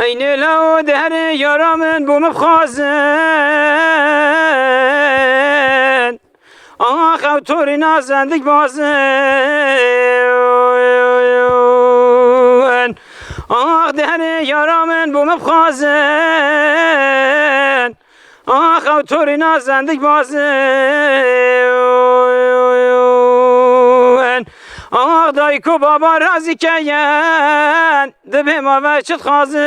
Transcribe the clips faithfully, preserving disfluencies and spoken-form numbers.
Eynê lew di herê yara min bû min bixwazin. Ax ew torî nazendik bazin. Ax di herê yara min bû min bixwazin. Ax ew torî nazendik bazin. Ax dayik û baba razî keyen. Dibê ma ve çi dixwazin.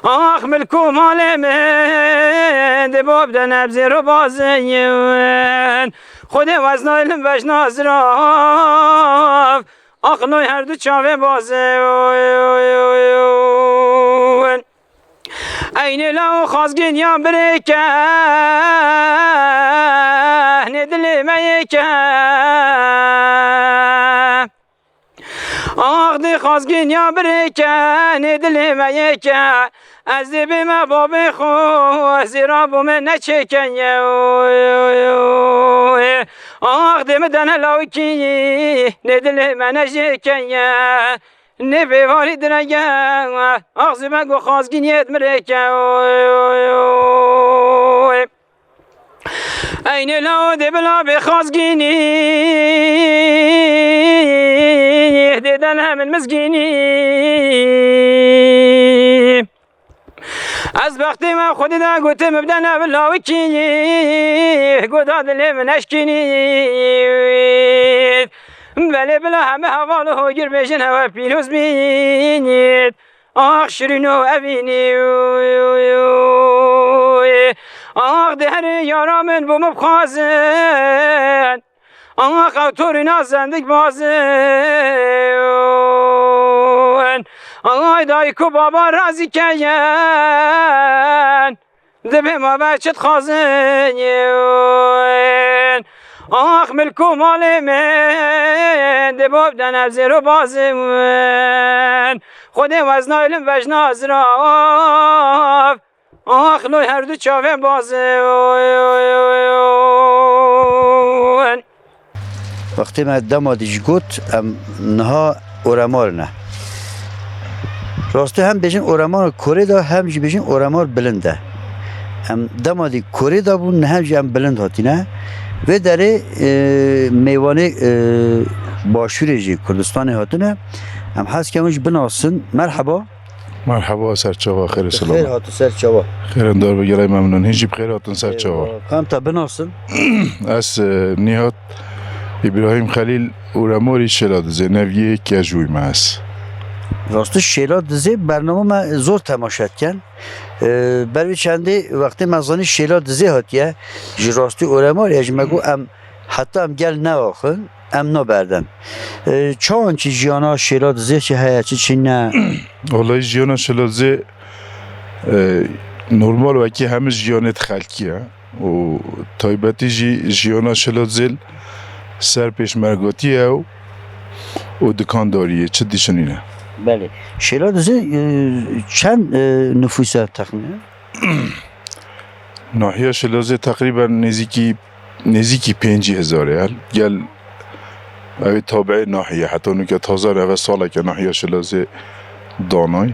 Ax milk û malê min, dê bo bide nebzêr û bazin. Xwedê wez naylim vejna zirav, ax loy her du çavê bazin. Eynê lawo xazgîn ya birêke, nê dilê me yêke. Ax dê xazgîn ya birêke, nê dilê me yêke. Ez dê bême babê xwe, zêra bo me neçêke ye. Ax dê min dene lawikî, nê dilê me nejêke ye. Nê bêvarî direge, axzî me go xazgîniyê mirêke. Eynê lawo dê bila bê xazgînî, dê dene min mizgînî. Ez bextê me xwedî de gotim bidene bi lawikî, goda dilê min eşkînî. Belê bila heme heval û hogir bêjin hewe pîroz bînît. Ax şirîno evînî. Ax di herê yara min bo min bixwazin. Ax ew torî nazendik bazin. Ay dayik û baba razî keyen. Dibê ma ve çi dixwazin. Ax milk û malê min, dê bo bide nebzêr û bazin. Xwedê wez naylim vejna zirav. Ax loy her du çavê bazin. Wextê me dema dî jî got, em niha oremar ne. Rastî hem bêjin oremar korê de, hem jî bêjin oremar bilind e. Em dema dî korê de bûn, niha jî em bilind hatîne. Vê derê, e, mêvanê, e, Başûrê jî Kurdistanê hatine. Em hez kemin jî binasin. Merheba. Merheba, ser çava, xêr û Xêr selamet. Hatu ser çava. Xêrendar be, gelek memnûn. Hîn jî bi xêr hatin ser çava. Eyvallah. Kam te binasin? Ez, e, Nîhat Îbrahîm Xelîl, Uremorî Şêladizê, neviyê Kejûyî me ez. Rastî Şêladizê bernama me zor temaşe dikin. E, ber wî çendê wextê me zanî Şêladizê hatiye. Ji rastî Uremorî ye, ji me got em heta em gel neaxin. Em naberdin. E, çawan çi jiyana Şêladizê çi heye, çi çi ne? Wellahî jiyana Şêladizê, e, normal wekî hemî jiyanê di xelkî ye. Û taybetî jî jiyana Şêladizê ser pêşmergatî ye û, û dikandarî ye, çi dîşinî ne. Belê. Şêladizê, e, çend, e, nifûs e texmînen? Nahiya Şêladizê teqrîben nêzîkî Nêzîkî pêncî hezar e. Gel, ew ê tabiê nahiyê, heta nûke taze ne, eve saleke nahiya Şilazê danay.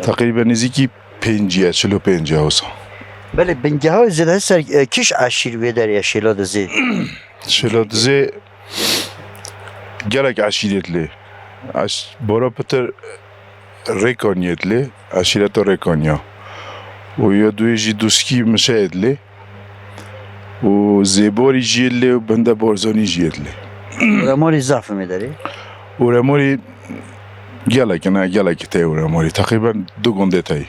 Teqrîben nêzîkî pêncî ye, çil û pênc e wisa. Belê, bingeha zêde ser, e, kîş eşîr wê derê ye Şêladizê? Şêladizê gelek eşîret lê. Eş-, bara pitir Rêkaniyê dilê, eşîreta Rêkaniya. Û ya duyê jî Duskî Mişeyê dilê. Û Zêborî jî dilê û Binde Barzanî jî dilê. Uremorî zaf im ê derê? Uremorî gelek ne, gelek tey Uremorî. Teqrîben du gundê tey.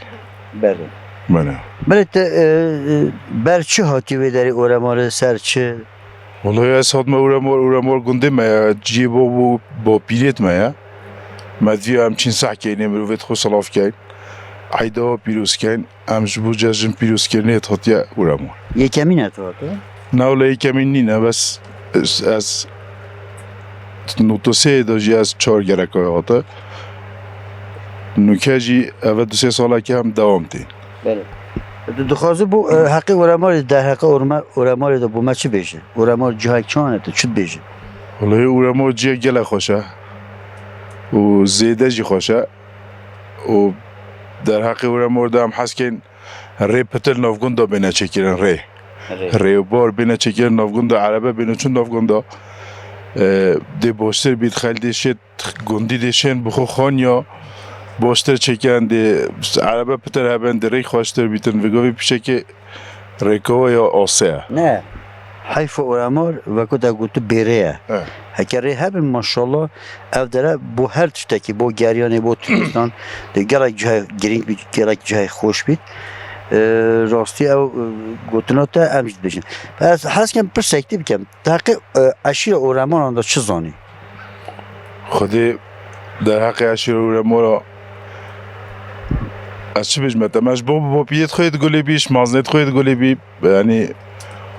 Belê. Belê. Belê te, e, e, ber çi hatî wê derê Uremorî ser çi? Welayi ez hatime Uremor, Uremor gundê me ye, ciyê bo, bo, bo pîrêt me ye. Me diya em çîn seh keynê mirovêt xwe silav keyn. Eyda pîroz keyn. Em ji bo cejn pîrozkirinê hatiye Uremor. Yekemîn e tu hate? Ne wele yekemîn nîne, bes ez, ez notoseyê de jî ez çar gereka hate. Nûke jî eve du sê saleke em dewam tên. Belê. Tu dixwazî bo, e, heqê Uremarê, derheqê Urme-, Uremarê de bo me çi bêje? Uremar cihayek çawan e tu çi dibêjî? Welayi Uremar cihê gelek xweş e. û zêde jî xweş e. Û derheqê Uremor de em hez kên rê pitir navgunda bêne çêkirin rê. Rê. Rê û bar bêne çêkirin navgunda, erebe bêne çûn navgunda. E, dê baştir bît, xel dê şêt, gundî dê şên bi xwe xaniya baştir çêkirin, dê erebe pitir hebin, dê rê xweştir bîtin. Vê gavê pişekê rêkava ya asê ye. Ne. Heyfa Uremor, wekû te gotu bêrê ye. He. Heke rê hebin, maşallah, ev dere bo her tiştekî, bo geriyanê, bo turistan, de gelek cihê girîng bît, gelek cihê xweş bît. E, rastî ew, e, gotina te em jî dibêjin. Ez hez kem pirsek te bikim. Teqî, e, eşîra Uremoran de çi zanî? Xwedê derheqê eşîra Uremora ez çi bêjim te? Me ji bo bapiyê xwe yê di gulê bî, ji mazinê xwe yê di gulê bî, yanî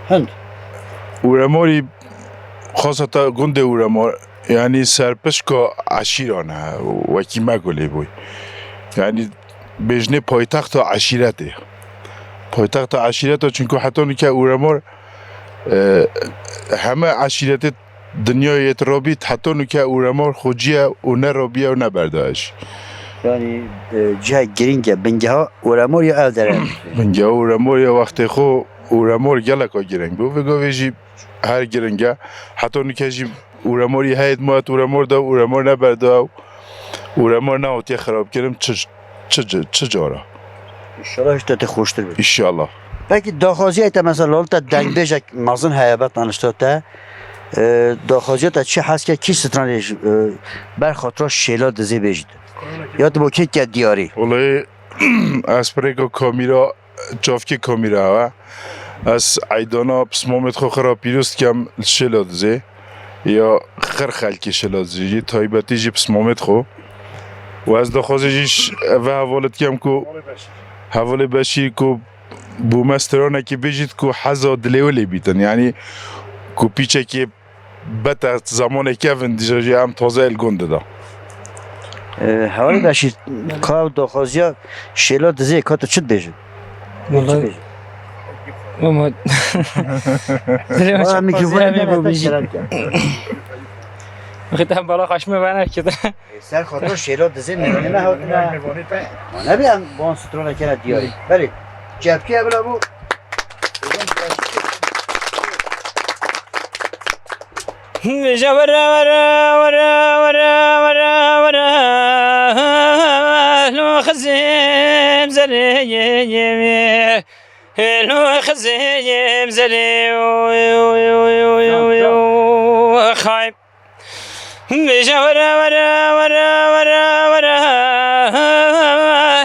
Hind. Uremorî xaseta gundê Uremor, yanî serpişka eşîran e, wekî me gulê bûy. Yanî bêjinê paytexta eşîretê. Paytexta eşîreta, çunku heta nûke Uremor, e, heme eşîretê dinyayê yê tirabît, heta nûke Uremor xwecî ye û ne rabî ye û ne berda ye jî. Yanî, e, cihek girîng e, bingeha Uremor ya ev dere. Bingeha Uremor ya wextê xwe, Uremor geleka girîng bû. Vê gavê jî her girîng e. Heta nûke jî Uremorî heyet mayet Uremor de, Uremor ne berda, Uremor ne hatiye xirabkirin, çi, çi, çi cara. Înşallah hişta te xweştir be. Înşallah. Pekî daxwaziya te mesela li te dengbêjek mezin heye be tanişta te, e, daxwaziya te çi hez ke kî stranê, e, ber xatira Şêla Dizê bêjît? Ya tu bo kê ke diyarî? Wele ez pirêka kamîra, çavkê kamîra ew e. Ez eydana pismamêt xwe xira pîroz dikem li Şêla Dizê. Ya xir xelkê Şêla Dizê jî, taybetî jî pismamêt xwe. Û ez daxwazê jî ş-, ve hevalê dikem ku hevalê Beşîr ku bû me stranekî bêjît ku heza dilê wê lê bîtin. Yanî ku pîçekê bete zemanê kevin dîsa jî em taze el gund dida. E, hevalê Beşîr, ka ew daxwaziya Şêla Dizê ka tu çi dibêjî? Wala, wala dilê min Wala çapaziya mikrofonu me bû bêjî. Xita bala xaşme bana kida. Ser xatir Şêla Dizê mêvanê me hatine. Ma nebê em ban strana kene diyarî. Belê. Cepkiye bila bû. Vêje were, were, were, were, were, were. Lo xizim zerê. Lo xizim zerê. Xay. Vêje were, were, were, were, were.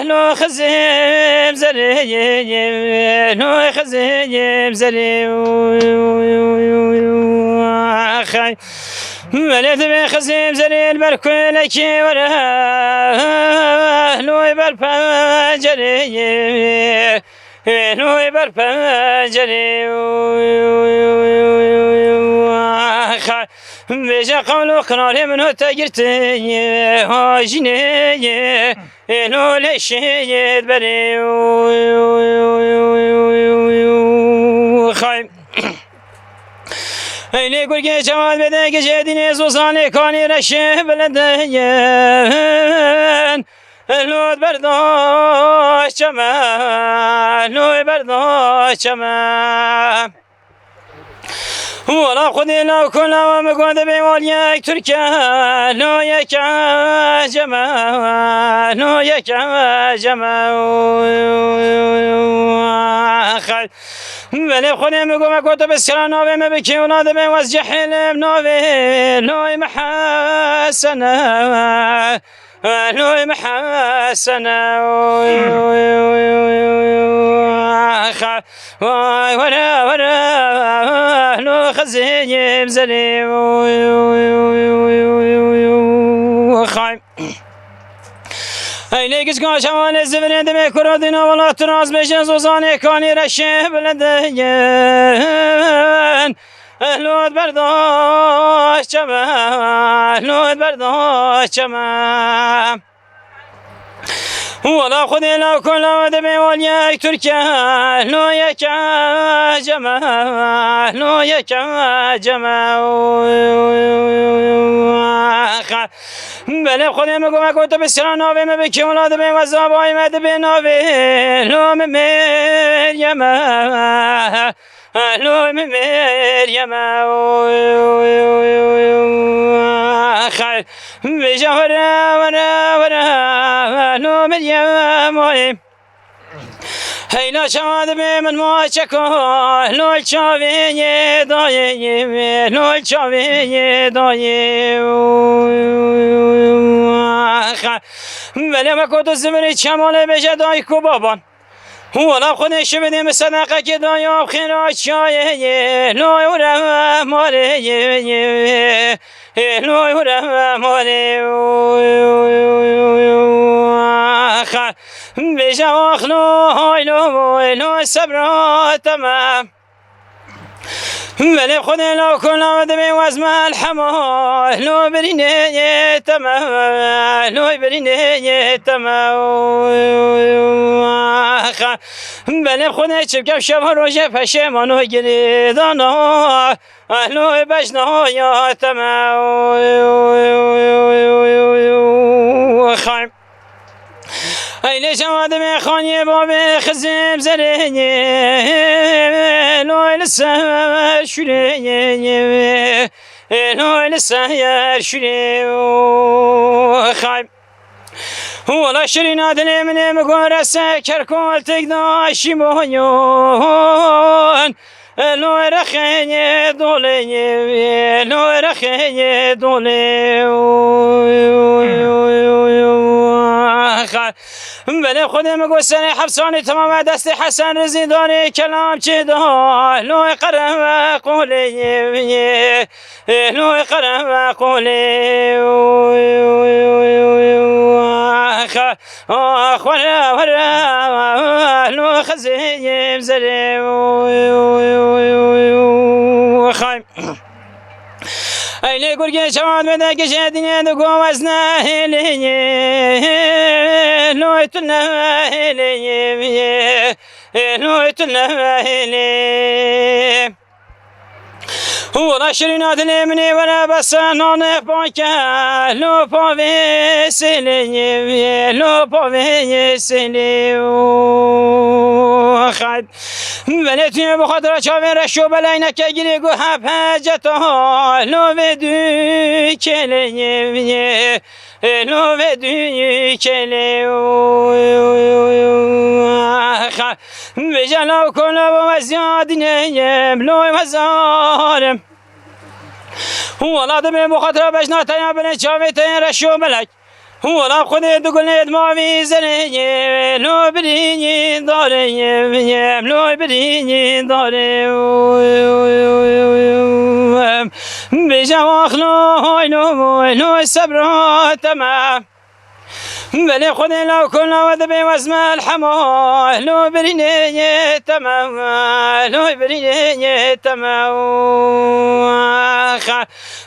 Lo xizim zerê, lo xizim zerê. Xey. Welê divê xizim zerê li ber kulekê were. Lo ber pencerê. Êno ê ber pencerê. Vêje qewlo qinarê min hate girtê. Ha jinê. Êno lê şêyê berê. Xay. Eynê gurgê çawan bede gecê dînê zozanê kanî reşê bilindên. Lût berdaş çeme, lût berdaş çeme. Wala xwedê law ku lawa min got dibê waliyek Tirke, lo yeke ceme, lo yeke ceme. Belê xwedê min got me got tu bi skira navê me bikî wala dibê wez cehêlim navê, loy me Hesene. Loy me Hesene. Vay were were, lo xizîm zerî. Xay. Eynê giçka şewanê zivirê dibê kuro dîna welat tu rast bêje zozanê kanî reşê bilindin. Ehlûd berdaş çeme, ehlûd berdaş çeme. Wala xwedê law ku law dibê waliyek Tirke, ehlû yeke ceme, ehlû yeke ceme. Belê Xwedê min got, me got, tu bi sira navê me bikî, wela dibê weza bayê me dibê navê. Lo min Meryem e. Lo min Meryem e. Xeyr. Vêja were, were, were. Lo Meryem oy. Heyla çawa dibê min ma çeko, loy çavê yê dayê, loy çavê yê dayê. Belê me ku tu zivirî çemalê bêje dayik û baban. Wala Xwedê şibidê min sedeqekê dayê, xêra çayê yê, loy û re malê yê. Ê, loy hure mole, oy, oy, oy, oy, oy, oy, axa. Bêje ax, loy, loy, loy, sebra temam. Belê Xwedê la kula dibê wez melhema, lo birînê ye temam, loy birînê ye temam, oy, oy, oy, axa. Belê Xwedê çi bikev şeva roje peşêmano girê dana. Ehloy bejna ya teme. Xaym. Ey lê şeva dibê xaniyê babê xizim zerê. Loy li ser şurê. Loy li ser şurê. Xaym. Wala şirîna dilê min ê, min gore se kerkoltik da şîmoyon. Lo rexê dolê, lo rexê dolê. Belê Xwedê min got serê hefsanê temam e, destê Hesen Rizî danê kelam çê da. Lo qere qolê. Ê, loy qere ve qolê, oy, oy, oy, oy, oy, ax, ax, were, were, lo xezê yê zerê, oy, oy, oy, oy, oy, xay. Ey lê gurgê çawan me de gije dîne de go ez ne hêlê, loy tu ne hêlê, ê, loy tu ne hêlê. Hûra şirîna dilê min ê were bese nanê pake, lo pavê sêlê, lo pavê sêlê. Xayt. Belê tu yê bi xatira çavên reş û beleyneke girê gu hep heceta, lo vê du kêlê. Ê, lo vê duyê kelê, oy, oy, oy, oy, axa. Vêca law kola bo ez yadîneyim, loy mezarim. Wala dibê bo xatira bejna te ya binê çavê te yên reş û belek. Wala Xwedê du gulê mavî zerê, lo birî darê, lo birî darê, oy, oy, oy, oy, oy. Bêje wax lo hoy lo hoy lo sebra temam. Belê Xwedê law kola we dibê wez melhema, lo birînê ye temam, lo birînê ye temam.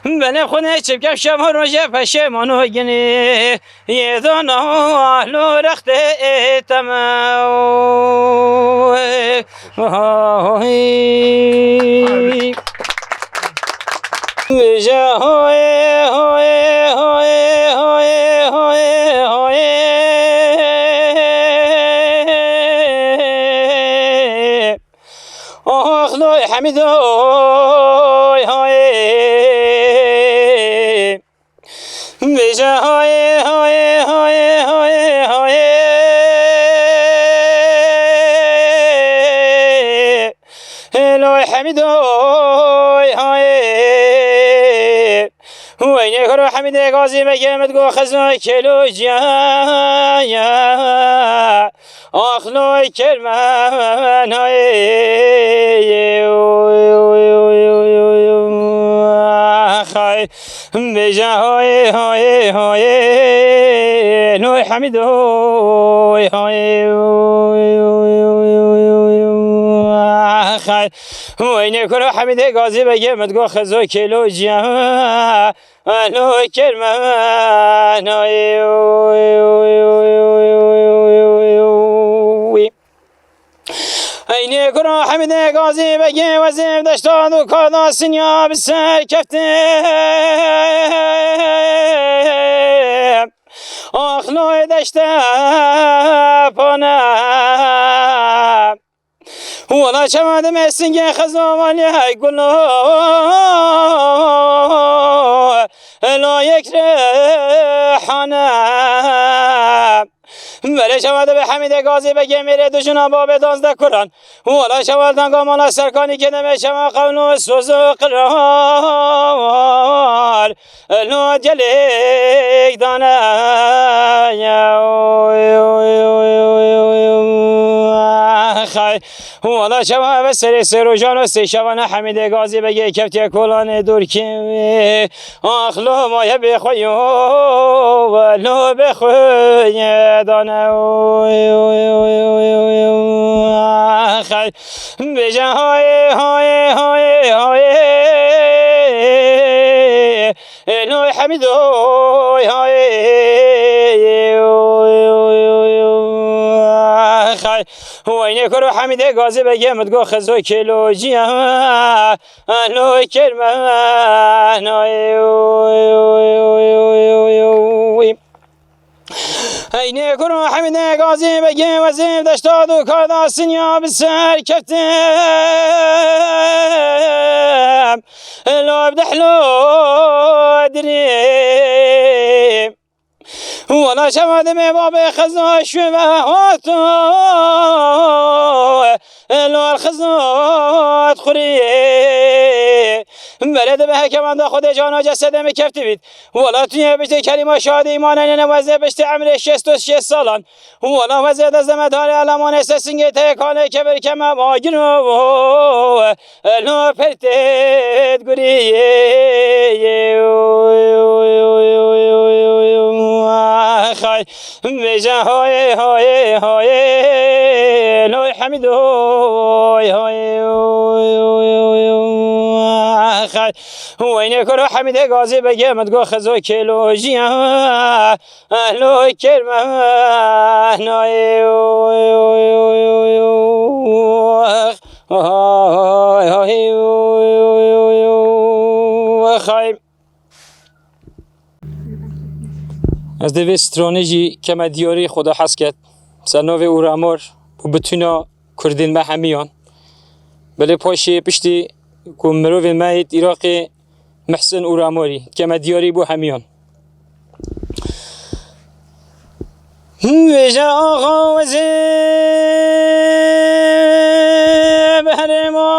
Belê Xwedê çi bike şev û roje peşêmano ginê. Yê dana lo rextê temam. Hoy. Je hoy, hoy, hoy. Oh, loy Hemîd, hoy, hoy. Vêje hoyê, hoyê, hoyê, hoyê, hoyê. Hêloy Hemîd, hoy, hoyê. Weynê kuro Hemîdê gazî veke min go xezo kêlo ciya. Ax loy kermenayê. Xay. Bêje hoyê, hoyê, hoyê, noy Hemîd, hoy, hoyê, xay. Weynê kuro Hemîdê gazî veke min go xezo kêlo ciya, noy kermenayê. Eynê Kuro Hemîdê Gazî Begê wezîr deşta dûka da sinya bi ser keftim. Axloyê deşte pane. Wala çawa dime singê xezo valî hey gulo. Elo yek rehane. Belê çawa dibe Hemîdê Gazî Begê mêrê du jina babê danzdeh kuran. Wala çawa danga mala Serkanî kê deme çawa qewno soz û qirar. Lo gelek dane. Xay. Wala çawa ve serê sê rojan û sê şevana Hemîdê Gazî Begê keftiye kolanê dorkê. Ax lo maye bê xwe yo, lo bê xwe ye dane. Xay. Bêje hayê, hayê, hayê, hayê. Ê lo Hemîdo, hayê. Xay. Weynê kuro Hemîdê Gazî Begê min digo xezo kêlo ciya. Alo kerme nayê. Eynê kuro Hemîdê Gazî Begê wezîr deşta dûka da sinya bi ser keftim. Lo bi dehlo dirê. Wala çawa dime babê xizna şûme hato. Lor xizna xurî. Belê dibe heke wenda Xwedê cana cesedê min keftî bît. Wala tu yê piştê kelîma şahadê îmanê nene wezê piştê emrê şêst û şêst salan. Wala wezê dest deme darê elemanê se singê te kalê kevir keme magir o. Lo pertêt guriyê. Xay. Bêje hayê, hayê, hayê. Loy Hemîd oy, hayê. Xay. Weynê kuro Hemîdê Gazî Begê min digo xezo kêlo jiya. Loy kerme nayê. Xay. Ez dê vê stranê jî keme diyarî Xweda hez ket. Ser navê Ûramar û bitûna Kurdên me hemiyan. Belê paşê piştî ku mirovên me yêt Iraqê Mihsin Ûramarî keme diyarî bo hemiyan. Vêje axa wezê bi herêma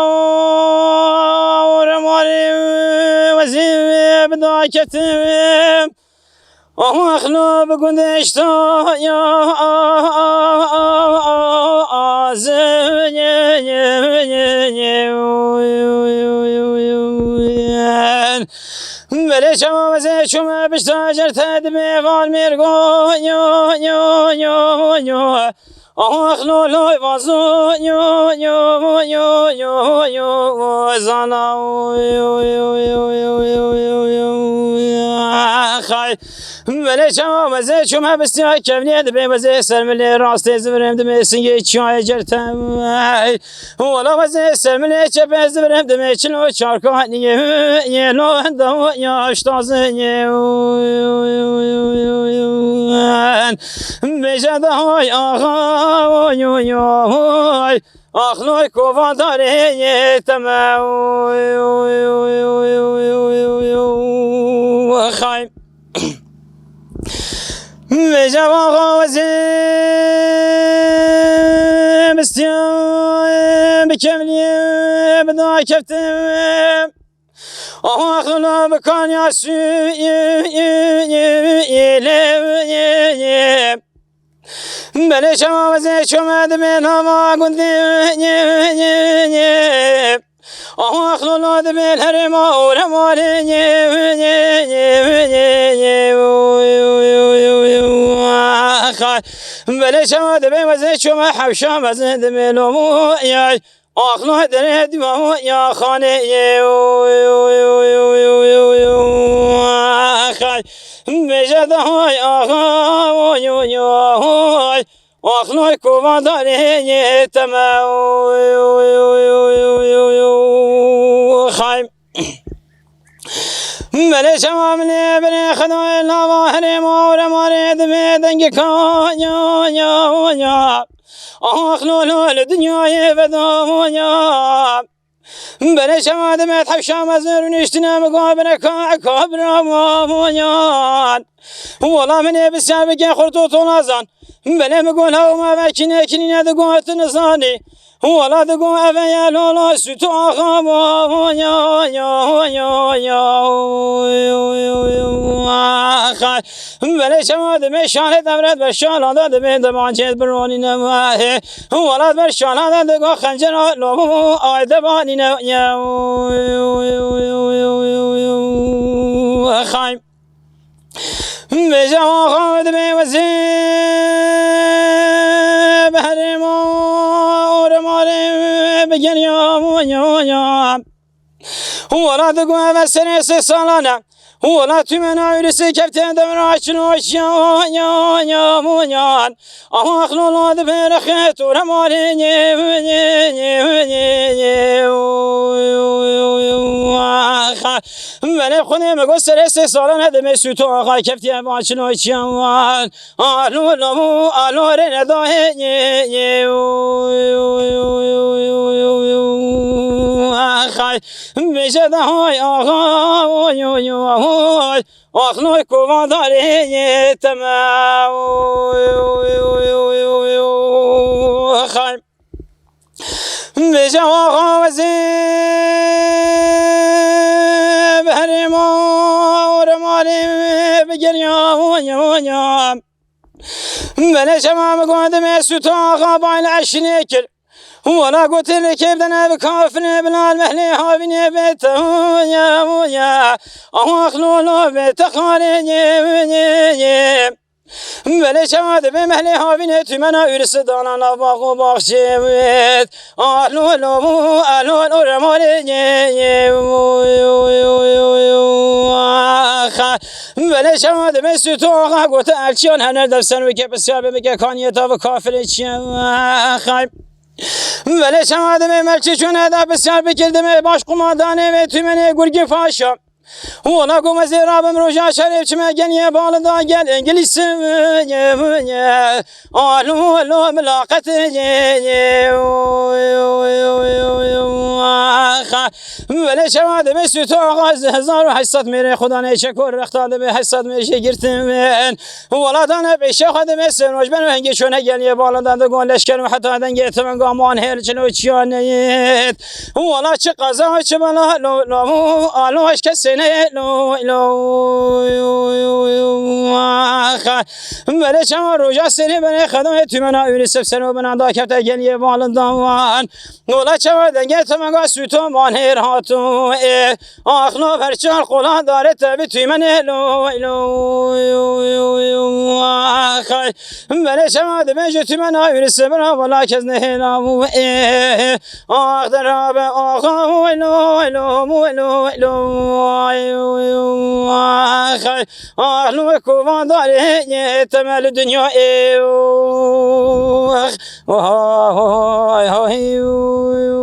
Ûramarî wezê bi daketim. Axlo bi gundê işta ya azin. Belê çawa wezê çûme pişta jer te dibê van mêrgo. Ax lo loy vazo yo yo yo yo yo zana yo yo yo yo yo yo yo yo. Xay. Belê çawa wezê çûme bistiya kevniyê dibê wezê ser milê rastê zivirim dibê singê çiyayê certem. Wala wezê ser milê çepê zivirim dibê çilo çarkaniyê. Yê lo da ya ştaziyê. Bêje de hay axa oy oy oy. Axloy kovandarê teme oy oy oy oy oy oy oy oy. Xay. Vêje axa wezê bistiya bi kevniyê bi da keftim. Axlo bi kanya su. Belê çawa wezê çûme dibê nava gundê. Axlo lo dibê herêma Ûramarê. Belê çawa dibê wezê çûme hewşa wezê dibê lo. Axlo derê dima ya xanê. Xay. Bêje de hay axa oy oy oy. Axloy kova darê ye teme. Xay. Belê çawa min ê binê Xwedayê lava herêma û remarê dibê dengê ka ya ya ya. Ax lo lo li dinyayê veda ya. Belê çawa dibê hewşa mezin rûniştine min go bine ka ka bira wa yan. Wala min ê bi ser bike xurt û tolazan. Belê min go law me ve kîne kînîne digo tu nizanî. Wala digo eve ye lola sütü axa bo ya ya ya ya. Belê çawa dibê şalê devret be şala da dibê demancêt bironîne me. Wala ber şala da digo xencera lo ay debanîne ya. Xay. Vêca axa dibê wezê bi herêma û remarê bi geriya ya ya. Wala digo eve serê sê salane. Wala tümena ûrisi kefte devra çilo ya ya ya ya. Ax lo lo dibê rexet û remarê ye. Belê xwedê me got serê sê salane dibê sütü axa keftiye va çilo çiyan. Alo lo alo re ne dayê. Xay. Bêje de hay axa oy oy oy. Axloy kova darê ye teme. Xay. Vêca axa wezê bi herêma û remarê bi geriya ya ya. Belê çawa min go dibê sütü axa bayla eşinê kir. Wala gotin rê kêv dene bi kafirê bilal mehlê havînê bê te ya ya. Ax lo lo bê te xarê ye ye ye. Belê çawa dibê mehlê havînê tümena ûrisi dana nav bax û baxçê wêt. Alo lo alo lo remarê ye ye. Belê çawa dibê sütü axa gote elçiyan hener dev ser wike pisyar bê bike kaniyeta bi kafirê çiye. Xay. Belê çawa dibê melçî çûne da pisyar bikir dibê baş qumandanê ve tümenê gurgî faşa. Wala ku me zêra bim roja şerê çime gel ye balida gel Îngilîs. Alo alo milaqet. Belê çawa dibê sütü axa hezar û heşt sed mêrê xudanê çeko rexta dibê heşt sed mêr jê girtin. Wala dane pêşe xwe dibê sê roj ben û hingê çûne gel ye balida digo leşker û heta dengê timenga man hêl çilo çiya neyêt. Wala çi qeza çi bela lo lo alo eşke sêne lo lo. Belê çawa roja sêne belê xedayê tümena ûrisi sero bina da kefte gel ye balida wan. Wala çawa dengê timenga sütü man hêr hatu. Ax lo ver çar qola dare te bi tümenê lo lo. Xay. Belê çawa dibê ji tümena ûrisi bira wala kes nehêla bû. Ax derabe axa oy lo oy lo oy lo oy lo. Xay. Ax lo kova darê ye temel dinya ê. Ax. Oy oy oy.